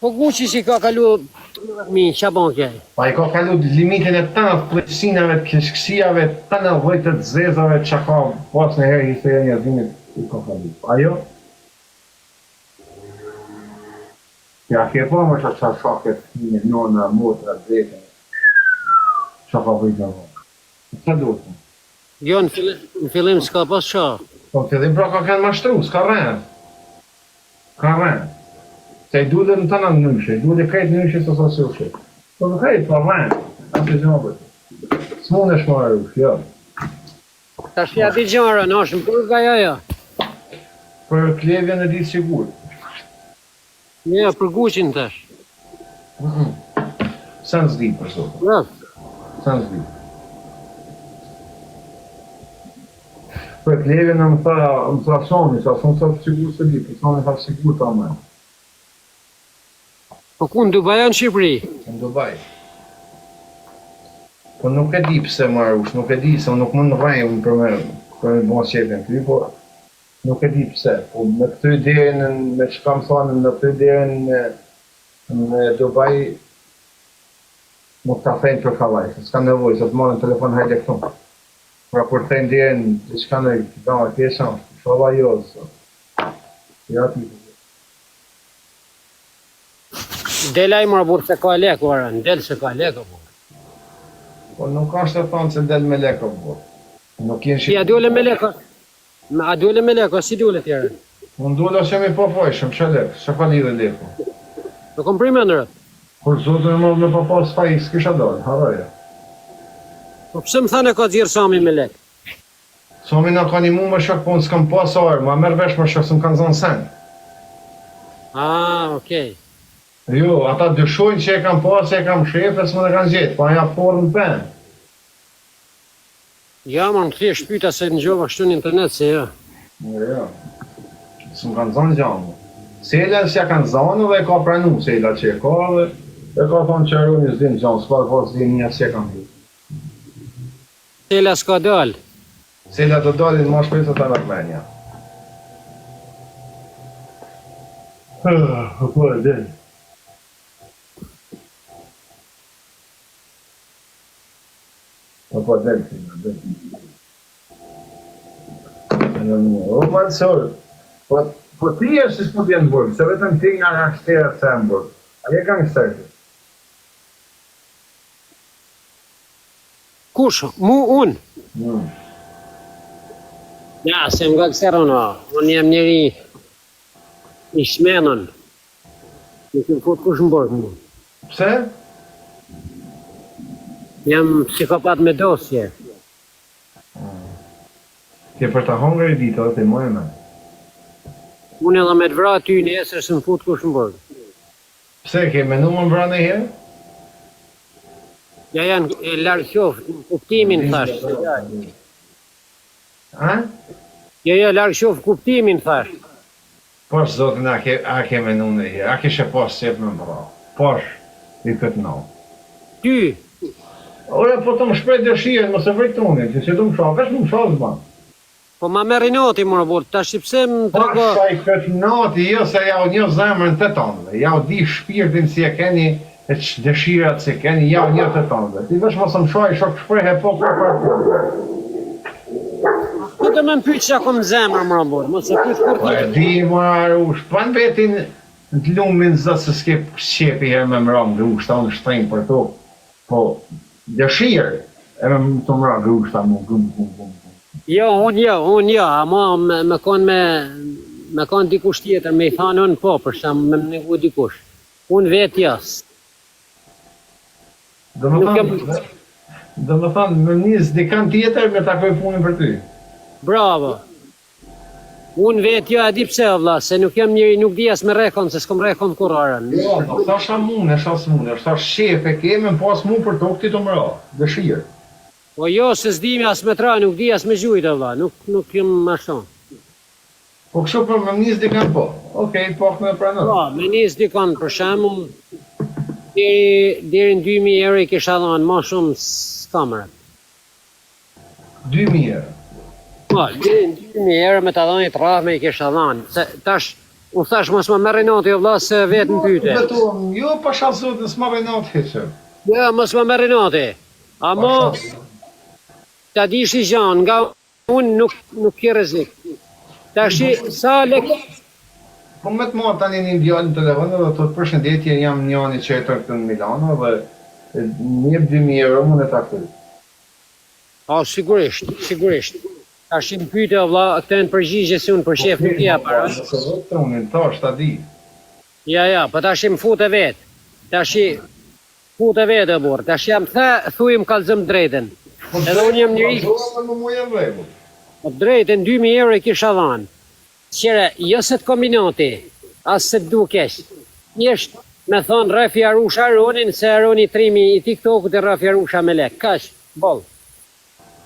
Po Gucci si ka kalu 30.000, qa bon kej? Pa i ka kalu limitin e tëna të pleqësinave, të keqkësijave, tëna lloj të zezave që ka pas në herë historia e njerëzimit i ka kalu. Ajo? Ja ke pa më qa qa shake fëmijë, nona, motra, vete, qa ka bëjt në vonë. Qa duhet të? Jo, në fillim, në fillim s'ka pas qa. Po në fillim pra ka kënë mashtru, s'ka rrenë. Ka rrenë. Se i duhet në tëna ndryshe, i duhet krejt ndryshe se sa si u shit. Po në krejt, po rrenë. Asë gjë më bëjt. S'mundesh më Arush, jo. Tash ja di gjëra, në është në burg ajo jo. Për Klevjen e di sigur. Ja, për Gucin tash. Mm -mm. Sa në s'di për zotin. Ja. Sa në s'di. Për Klevjen më tha, më tha Soni, sa son sa sigur se di, për Soni tha sigur ta më. Po ku në Dubai a në Shqipëri? Në Dubai. Po nuk e di pse më Arush, nuk e di se unë nuk mund rrej unë për me për me bon qefin ty, po nuk e di pse. Po me këty deri në me çka më thonë, me këty deri në në Dubai nuk ta thejnë për kallaj, se s'ka nevojë, se të marrin telefon hajde këtu. Pra kur thejnë deri në diçka në dama keq është, inshallah jo, so. Ja ti. Del ai mor burr se ka lek ora, del se ka lek o burr. Po nuk është e thonë se del me lek o burr. Nuk jenë Ti a dole me lek? A dole me lek o si dole ti ore? Unë dola se jam i pafajshëm, ç'a lek, ç'a ka lidhje leku. Po kom pri mend ore. Për zotin e madh me pa pas faj s'kisha dalë, harroje. Po pse më thanë e ka xjerr Sami me lek? Sami na ka nimu më shok po unë s'kam pas arë, ma merr vesh më shok se më kanë zonë sen. Ah, okej. Jo, ata dyshojnë që e kam pas, se e kam shef e s'më e kanë gjetë, po aja porr në pen. Ja, më thjesht pyeta se ngjova kështu në internet se jo. Jo, jo. S'më kanë zonë gja mu. Sela s'ja kanë zonë dhe e ka pranu Sela që e ka dhe e ka thonë që Aroni s'din gja, s'ka pas din një s'e kam hitë. Sela s'ka dalë. Sela do dalin ma shpejt se ta merr menja. Po e del. Po po del Sela, del. O Mansur, po po ti je si s'po vjen në burg, se vetëm ti nga gangsterat se në burg. A je gangster ti? Kush? Mu unë? Mm. Ja, s'jam gangster unë, unë jam njeri i shmenun. Nuk më fut kush në burg mu. Pse? Jam psikopat me dosje. Ti për ta hongër i ditë edhe ti moj me. Unë edhe me të vra ty nesër s'më fut kush në burg. Pse ke menu me m'vra ndonjëherë? Ja janë e larg qoftë, në kuptimin thash. A? Jo, jo, larg qoftë kuptimin thash. Pash zotin a ke a ke menu ndonjëherë, a kishe pas qef me m'vra. Pash i këtë natë. Ty. Ore po të më shpreh dëshirën, mos e vrit tonin, që s'do më sha, veç më sha s'ban. Po ma merr inati mor burr, tash pse më trego. Pastaj këtë natë jo se jau njoh zemrën të tanëve, jau di shpirtin si e keni e ç'dëshirat si keni, jau njoh të tanëve. Ti veç mos më shaj shok shprehe po kurrfarë forme. Po do me më pyet çka kom në zemër mor burr, mos e pyet kurrë Po e di mor Arush, pa në betin të lumin zot se s'ke qef i herë me m'ra n'grushta unë shtrim për tokë, po Dëshirë e me të m'ra grushta mu gum gum gum gum. Jo unë jo unë jo ama me me kon me me kon dikush tjetër me i than unë po për shembull me më ngu dikush unë vet jo Do më thënë, do më thënë, me nis dikan tjetër me ta kry punën për ty. Bravo. Unë vetë jo, e di pse o vlla, se nuk jam njeri, nuk di as me rreh kon, se s'kom rreh kon kurrë ore. Jo, nuk thash a munesh a s'munesh, thash qef e ke me m'pas mu për tokë ti të m'ra, dëshirë. Po jo, se s'di me as me t'ra, nuk di as me gjujt o vlla, nuk nuk jam ashtu. Po kështu për me nis dikan po. Okej, po me pranoj. Po, me nis dikan për shembull, deri deri në 2000 euro i kisha dhënë, ma shumë s'kam re. 2000 euro. Po, deri në 2000 euro me ta dhënë të rrahme i kisha dhënë. Se tash. Unë thash mos ma merr inati o vlla se vetë më pyte. Betohem, jo pasha zotin s'marr inat hiç. Jo, mos ma merr inati. Ama ta dish një gja, nga unë nuk nuk ke rrezik. Tashi sa lek Po me të marrë tani një djalë në telefon edhe thotë përshëndetje jam njani që jeton këtu në Milano dhe më jep 2000 euro unë e takoj. Po sigurisht, sigurisht. Tashi më pyte o vlla, këto janë përgjigje se unë për Po qef nuk i jap, po a? nëse do të unë tash ta di. Ja ja, po tashi më fute vetë. Tashi fute vetë o burrë. Tashi jam the, thuj më kallzom drejtën. Po Edhe unë jam drejtën, njeri, kallzova dhe më mu jam rregull. po drejtën 2000 euro i kisha dhanë. Qyre, jo se të kom inati, as se të du keq. Thjesht me thonë rrefi Arusha Aronin se Aroni trimi i TikTokut e rrefi Arusha me lek. Kaq, boll.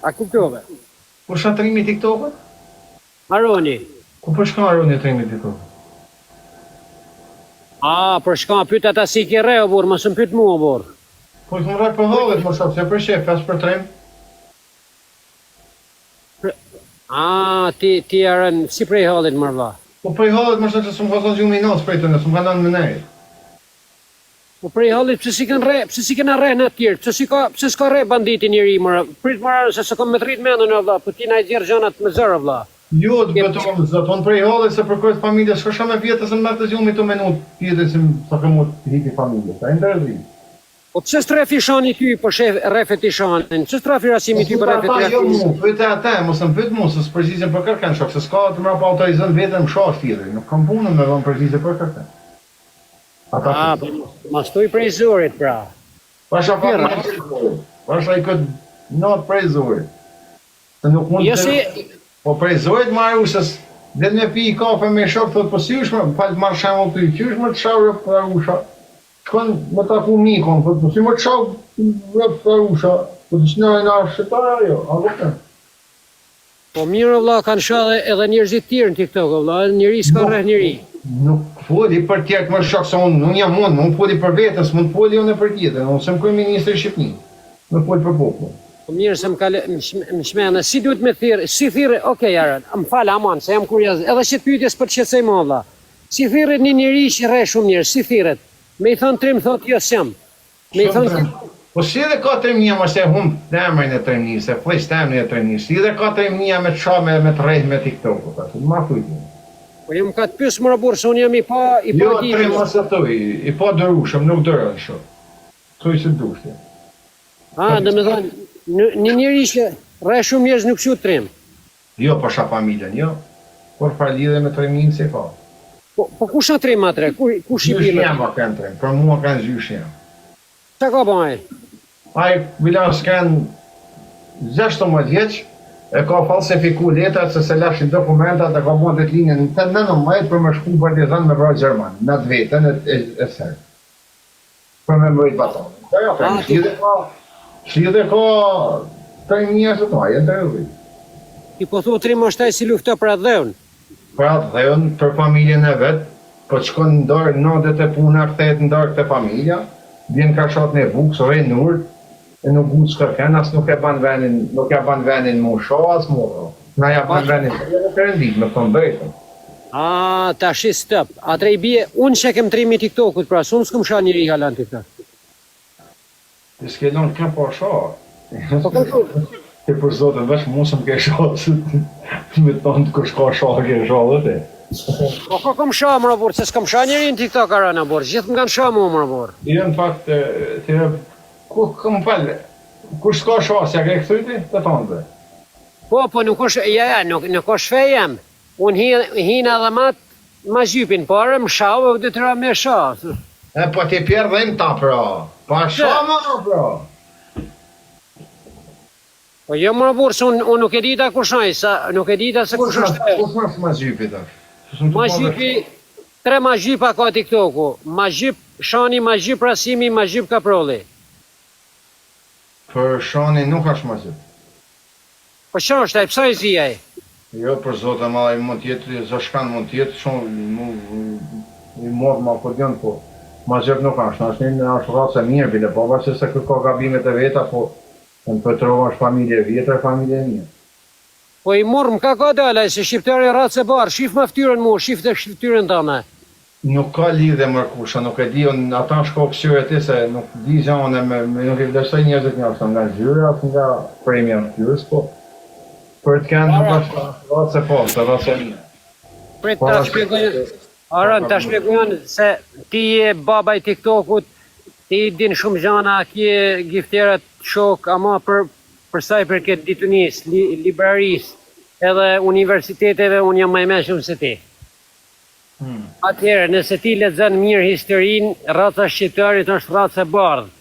A kuptove? Kush është trimi i TikTokut? Aroni. Ku po shkon Aroni trimi i TikTokut? A, për shka, pyet ata si i ke rreh o burrë, mos më pyet mua o burrë. Po i kom rreh për hallit, më shok, se për qef, as për trim. A, ti, ti Aron, si prej hallit mor vlla? Po prej hallit më shok se s'm ka zonë gjumi natës prej tëne, s'm ka lanë me nejt. Po prej hallit pse s'i kanë rreh, pse s'i kena rreh na të tjerë, pse s'i ka, pse s'ka rreh banditi njeri mor, prit mor se s'e kam me t'rrit mendjen o vlla, po ti na i nxjerr gjanat me zor o vlla. Jo, të betohem në Zot, unë prej hallit se për krejt familjes shkosha me vjetë se më merrte gjumi tu menu tjetrin si sa ke mu të hipi familjes, a interes Po pse s'të rrefi Shani ty, po sheh rrefe ti Shanin, pse s'të rrefi Rasimi Po ty, po pyte rrefe ata ti jo Rasimin. mu, pyte ata, mos më pyet mu se s'përgjigjem për kërkën shok, se s'ka të mrapa autorizon veten më shash tjetri, nuk kam punë me dhënë përgjigje për kërkën. Ata Ah, pyet. po mos thuj prej zorit pra. Pasha Mirë. familjen prej zorit. Pasha i këtë natë prej zorit. Se nuk mund Jo të si Po prej zorit ma Arushës, del me pi kafe me shok, thot po si është më, fal të marr shembull ty, qysh më të shau rob Arusha. Shkon me taku mikun, thot po si më të shau rob Arusha, po të shna na shqiptar ajo, a kupton? Po mirë o vlla kanë sha edhe edhe njerëzit tjerë në TikTok o vlla edhe njeri s'ka Nuk rreh njeri. nuk foli për tjerët më shok se unë unë jam unë, unë foli për veten, s'mund të foli unë për tjetrin, unë s'jam kryeministri i Shqipënisë, me fol për popullin. Po mirë se më ka më çmende, si duhet me thirr, si thirr, ok Aron, më fal aman se jam kurioz, edhe qët pyetje s'po të shqetësoj më o vlla. Si thirret një njeri që rreh shumë njerëz, si thirret? Me i thon trim thot jo s'jam. Me i Shumë thon trim. Po si edhe ka trimnia mos e humb emrin e trimnisë, e flliqt emrin e trimnisë. Si edhe ka trimnia me të sha me me të rreh me TikTok-u tash. Ma thuj ti. Po jam ka të pyes more burrë se unë jam i pa i pa Jo trim dijshëm. mos e thuj, i pa durushëm, nuk duron shumë. Thuj si dush ti. Ah, domethënë në një njeri që rreh shumë njerëz nuk quhet trim. Jo po sha familjen, jo. Kurrfarë lidhje me trimninë s'e ka. Po po kush a trim atëre? Ku kush i Gjyshi bie me jem a ken trim, për mua ken gjyshi jem. Ça ka ba ai? Ai bile asht ken 16 vjeç, e ka fallsifiku letrat se s'e lashin dokumentat e ka bo ditëlindjen në 19 për me shku n'partizan me vra gjerman, me atë veten e e, e serb. Për me mbrojt vatanin. Po ja, Ah, ti ç'lidhje ka, ç'lidhje ka trimnia se ta, jenë të rëzit. Ti po thua trim është ai si lufto për atdheun. Për atdheun, për familjen e vet, po të shkon në darkë natët e puna kthehet në darkë te familja, vjen kashat me bukë, rrin urt, e nuk guc kërken, as nuk e ban venin, nuk ja ban venin mu sha as mu rro. Na ja ban venin edhe perëndit, me thonë drejtën. Ah, tashi stop. Atre i bie, unë që kem trimi i TikTokut, pra, se unë s'kum sha njeri hala në TikTok. Ti s'ke lënë kë pa sha. Po kështu. Ti për zotin veç mu s'm ke sha, me thonë kush ka sha ke sha dhe ti. Po ko kom sha mro burr, se s'kom sha njeri në TikTok arana burr, gjithë më kanë sha mu mro burr. Jo në fakt ti ku më fal, kush s'ka sha s'ja ke kthy ti të tanëve. Po po nuk është, ja ja, nuk nuk është fej jem. Unë hi hina edhe ma ma zhypin, po arë më shau e u detyra me sha. E po ti pjerr dhim ta pra. Pa Pse? sha më pra. Po jo mor burrë, se unë unë nuk e dita kush ai, sa nuk e dita se Kush kush është është ajo. kush është ma zhypi tash? Se s'm të Ma pa vesh. zhypi tre ma zhypa ka TikToku. Ma zhyp Shani, ma zhyp Rasimi, ma zhyp Kaprolli. Për Shani nuk është ma zhyp. Po ça është ai, pse i zi ai? Jo për zot e madh ai mund të jetë zashkan mund të jetë shumë mu i madh ma po djon po ma zhyp nuk është është një është racë e mirë bile pavarësisht se ky ka gabimet e veta po në Petrovë është familje e vjetër familje e mirë. Po i murrmë ka ka dalë ai se shqiptari racë e bardhë, shifma fytyrën mua, shif të fytyrën tënde. Nuk ka lidhje mor kusha nuk e di unë ata shko kqyre ti se nuk di gjë unë me me nuk i vlerësoj njerëzit ndoshta nga ngjyra as nga premja e fytyrës po për të kenë nuk është racë e pastër racë e mirë. Prit ta shpjegoj Aron ta shpjegoj unë se ti je baba i TikTokut ti i din shumë gjana ke gifterat shok ama për për sa i përket ditunisë li, librarisë edhe universiteteve unë jam më i mençëm se ti. Hmm. Atëherë, nëse ti lexon mirë historinë, raca e shqiptarit është racë e bardhë.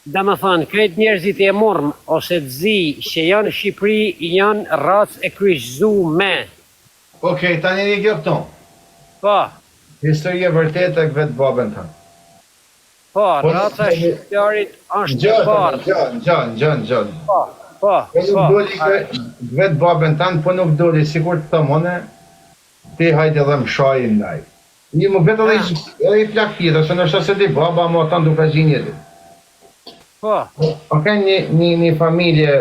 Domethënë, krejt njerëzit e murrmë ose të zi që janë në Shqipëri janë racë e kryqëzume. Okej, tani një kjo këtu. Po. Histori e vërtetë e vet babën tënd. Po, po raca e shqiptarit është e bardhë. Ngjo, ngjo, ngjo, ngjo. Po, po, po. Nuk po. doli vet babën tënd, po nuk doli sikur të them unë, Ti hajde dhe më shaj ndaj. Një më vet edhe i edhe i plak tjetër, se ndoshta s'e di baba më ata Dukagjin jeti. Po. O kanë një një një familje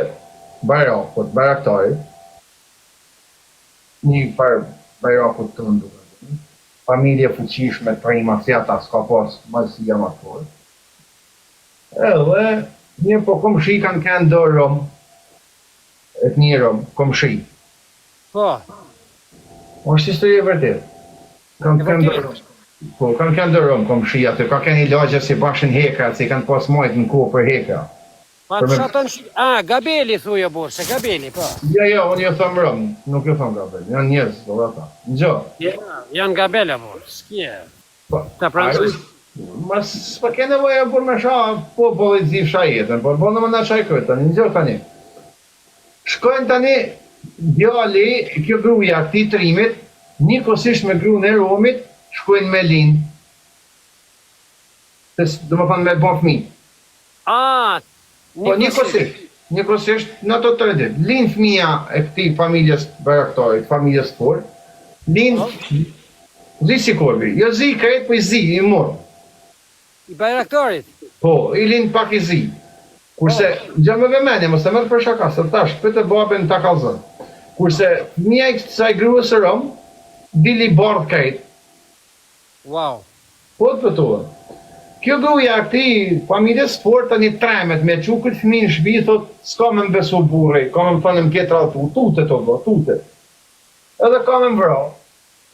bajrakut, bajraktarit. Një par bajrakut tonë Dukagjin. Familje fuqishme, trima, si ata, s'ka pas malësia ma të fortë. Edhe një po komshi kanë kenë do rom, etni rom, komshi. Po. Është histori e vërtetë. Kanë kanë do Po, kanë kanë do rom komshi aty, ka kanë një lagje si bashin hekra, si kanë pas majt në kohë për hekra. Pa të shatën, a, gabeli, thuj o burrë, se gabeli, po. Jo, jo, unë ju them rom, nuk ju them gabeli, janë njerëz, do ata. Ngjo. Ja, janë gabela, burrë, s'kje. Po, ta pranoj. Ma s'po ke nevojë burrë me sha, po po i zi sha jetën, po po në më na shaj këtë tani, ngjo tani. Shkojnë tani djali, kjo gruaja këtij trimit, njëkohësisht me gruan e Romit, shkojnë me lind. Domethënë me bo fëmijë. Ah, po njëkohësisht, njëkohësisht në ato tre ditë. Lind fëmija e këtij familjes Bajraktarit, familjes fortë. Lind po. zi si korbi. Jo zi krejt, po i zi, i murr. I Bajraktarit? Po, i lind pak i zi. Kurse, ngjo me vëmendje, mos e merr për shaka, se tash pyete babën ta kallzon. Kurse fëmija i kësaj gruas së rom, dil i bardhë krejt. Wow. Po të betohem. Kjo gruaja e këtij familjes fortë tani tremet me çu këtë fëmijë në shtëpi, thotë, s'ka me më besu burri, ka me më thënë më ke tradhtu, tutet o vëlla, tutet. Edhe ka me më vra.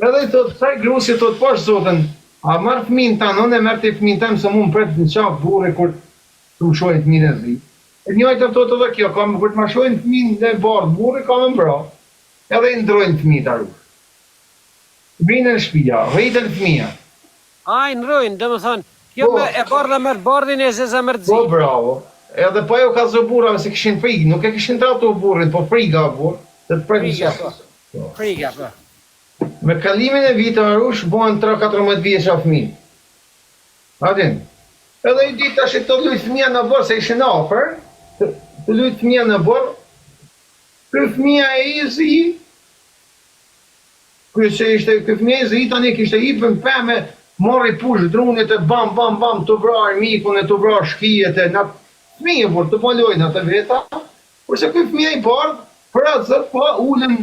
Edhe i thotë kësaj gruas i thotë pash zotin, a marr fëmijën tënd unë e merr ti fëmijën tem se mu më pret në qafë burri kur të më shohin fëmijën e zi. E njëjta thotë edhe kjo, ka kur të ma shohin fëmijën e bardhë burri ka me më vra. Edhe i ndrojnë fëmijët Arush. Vijnë në shtëpia, rriten fëmija. A i ndrojnë, domethënë, kjo po, me e bardha merr bardhin e zeza merr të zi. Po bravo. Edhe pa ju kallzu burrave se kishin frikë, nuk e kishin tradhtu burrin, po friga burr, se të pret në qafë. Po. Friga, po. Me kalimin e viteve Arush bëhen 3-14 vjeça fëmijë. A din. Edhe një ditë tash tu lujt fëmija në oborr se ishin afër, tu lujt fëmija në oborr. Ky fëmija i zi, ky se ishte ky fëmija i zi tani kishte hipë në pemë, morri pushkë drunit e bam bam bam tu vra armikun e tu vra shkijet e na fëmijë burr tu bo lojë atë veta. Kurse ky fëmija i bardhë, për atë zot po ulen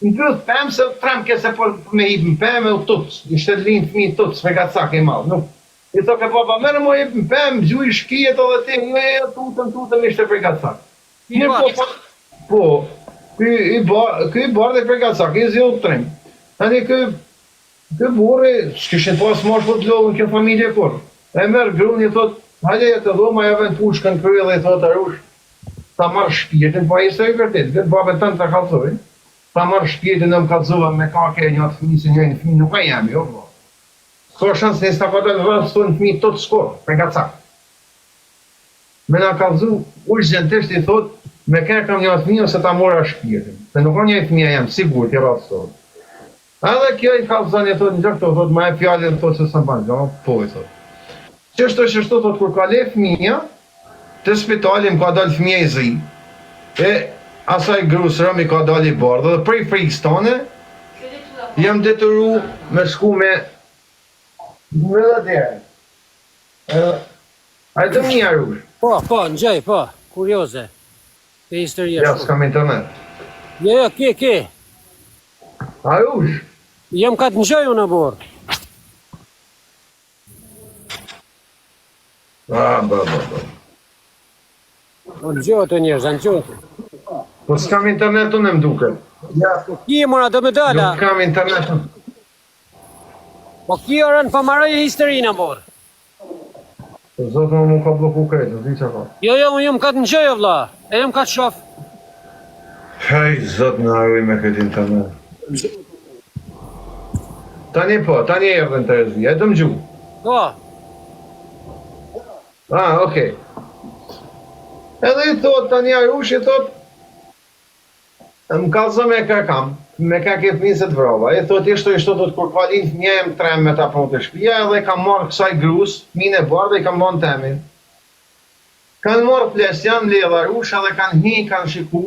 në bythë pemë se tremke se po me hip në pemë u tut, ishte lind fëmijë tut, frikacak i madh, nuk i thoke baba merre mo hip në pemë, gjuj shkijet edhe ti, jo jo jo tutem tutem ishte frikacak. Mirëpo po, po, ky i bar, ky i bardhi frikacak, i ziu trim. Tani ky Ky burri s'kishin pas mashkull të lodhun kjo familje kurrë. E merr gruan i thot, hajde ja te dhoma ja vën pushkën në krye dhe i thot Arush, ta marr shpirtin, po ai ishte i vërtetë, vetë babën tënd ta kallzojnë, ta marr shpirtin do më kallzove me ka ke një atë fëmijë se njërin fëmijë nuk a jemi, jo vëlla. S'ka shans ne s'ta ka dalë rreth thonë fëmijë tot s'kur, frikacak. Me na kallzu urgjentisht i thot me kë kam një fëmijë ose ta mora shpirtin. Se nuk ka një fëmijë jam sigurt i rreth thotë. Edhe kjo i kallzon i thotë ngjo këtu thotë ma jep fjalën thotë se s'më ban gjo, po i thotë. Qështu qështu thotë kur ka le fëmija te spitali më ka dal fëmija i zi e asaj grus rom i ka dal i bardhë dhe prej frikës tane jam detyru me shku me mbyllë derën. Edhe a je tu më ni Arush? Po, po, ngjoj, po, kurioze. Te historia Ja, s'kam internet. Jo, jo, ke, ke. Arush. Jam ka të ngjoj unë burrë. Ah, ba, ba, ba. Po ngjoj të njerëz, ngjoj. Po s'kam internet unë më duket. Ja. Po ki mora do me dala. Nuk kam internet. Po ki orën po maroj historinë burrë. Po zot më mu ka blloku krejt, nuk di çka ka. Jo, jo, unë jam ka të ngjoj o vlla. E jam ka të shof. Hej, zot na ruaj me këtë internet. Tani po, tani erdhën të rëzi, e të më gju. Po. Ah, okej. Edhe i thot, tani Arush i thot, Më kallzo me kë kam, me kë ke fëmijë se të vrava. I thotë ishtu ishtu thotë kur ka lind fëmija jem trem me ta pru te shpia edhe i kam marrë kësaj grus fëmijën e bardhë i kam ban temin. Kanë marrë pleqtë janë mbledh Arush edhe kanë hi kanë shiku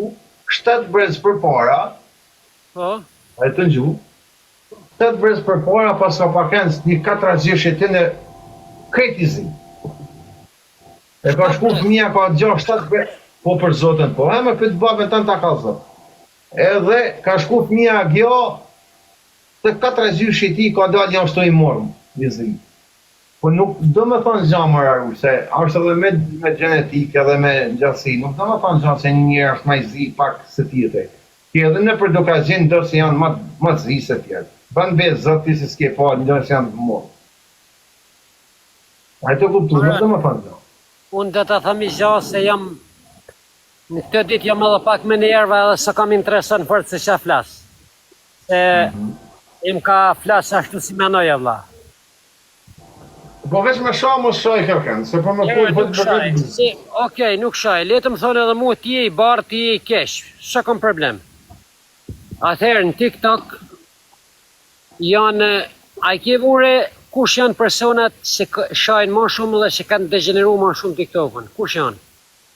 shtatë brez përpara Po. A je tu ngju? Shtatë brez përpara paska pa kenë një katragjysh i tyne krejt i zi. E ka shku fëmija ka gjashtë shtatë brez po për zotin po e më pyt babën tënd ta kallzon edhe ka shku fëmija gjo te katragjyshi i tij ka dalë njashtu i morm i zi po nuk do me thonë gja mor Arush se është edhe me me gjenetikë edhe me ngjatësi nuk do me thonë gja se një njeri është ma i zi pak se tjetri ti edhe nëpër Dukagjin do se janë ma ma të zi se tjerët bën be zot ti se s'ke pa njerëz janë të morm. A je tu kuptu, nuk do me thonë gjo. Unë do ta them një gja se jam në këtë ditë jam edhe pak me nerva edhe s'e kam intereson fort se ça flas. Se mm -hmm. jam ka flas ashtu si menoj e vlla. Po veç me sha mos shaj kërkën, se po më jo, fol po të bëj. Si, okej, nuk shaj. Le të më thonë edhe mua ti je i bardhë, ti je i keq. S'e kam problem. Atëherë në TikTok Janë, a i ke vu re kush janë personat që shajnë ma shumë dhe që kanë degjeneru ma shumë TikTokun? Kush janë?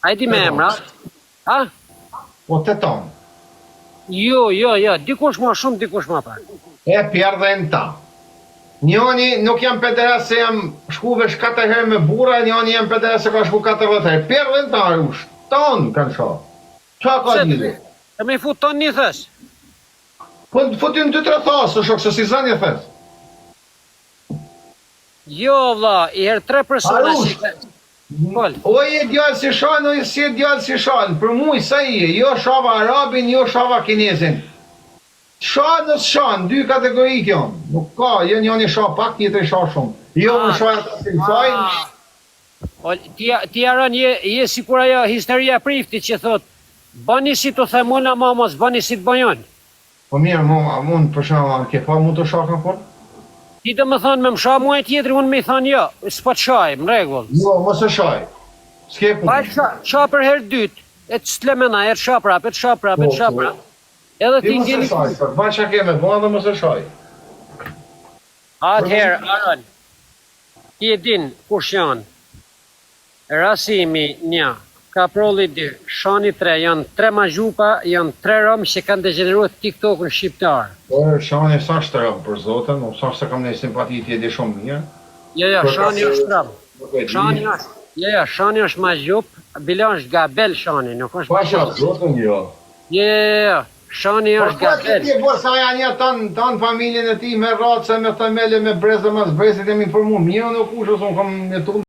A i di me emra? Ha? Po të tonë. Jo, jo, jo, dikush ma shumë, dikush ma pak. E pjerdhen ta. Njoni nuk jam pederast se jam shku veç katër herë me burra, njoni jam pederast se ka shku 40 herë. Pjerdhen ta, Arush. Tonë kanë sha. Ça ka lidhje? E me i fut tonë një thes. Po futin dy tre thasë, shok, se si zë një thes. Jo vlla, i herë tre persona si Fol. O je djalë si shan, o s'je djalë si shan, për mu sa je, jo shava arabin, jo shava kinezin. Shan o s'shan, dy kategori kjo. Nuk ka, jo njoni sha pak, tjetri sha shumë. Jo unë shaj ata si më shajnë. O, ti, ti Aron je, je sikur ajo historia e priftit që thot, bëni si t'u them unë ama mos bëni si të bëj unë. Po mirë, mo, unë për shembull, a ke pa mu tu sha kurrë? Ti do me thonë me më sha mua tjetri, unë me i thonë jo, s'po të shaj, në rregull. Jo, mos e shaj. S'ke punë. Pa e sha, sha për herë dytë, e të s'të le e të sha prapë, e të sha prapë, e të sha po, po. prapë. Edhe ti ngeli. Ti mos e shaj, po bën çka ke me bë dhe mos e shaj. Atëherë, Aron, Ti e din kush janë Rasimi një, Kaprolli dy, Shani tre janë tre magjupa janë tre rom që kanë degjeneruar tiktokun shqiptar. Po Shani s'është rom për zotin, unë s'është se kam ndonjë simpati ti e di shumë mirë. Jo jo Shani është rom. Shani është jo jo Shani është magjup, bile është gabel Shani, nuk është magjup. Pasha zotin jo. Jo jo jo jo. Shani është gabel. Po ti po sa janë ja tan tan familjen e tij me racë me themele me brez e mas brezit jam informu mirë unë kush ose unë kam jetu.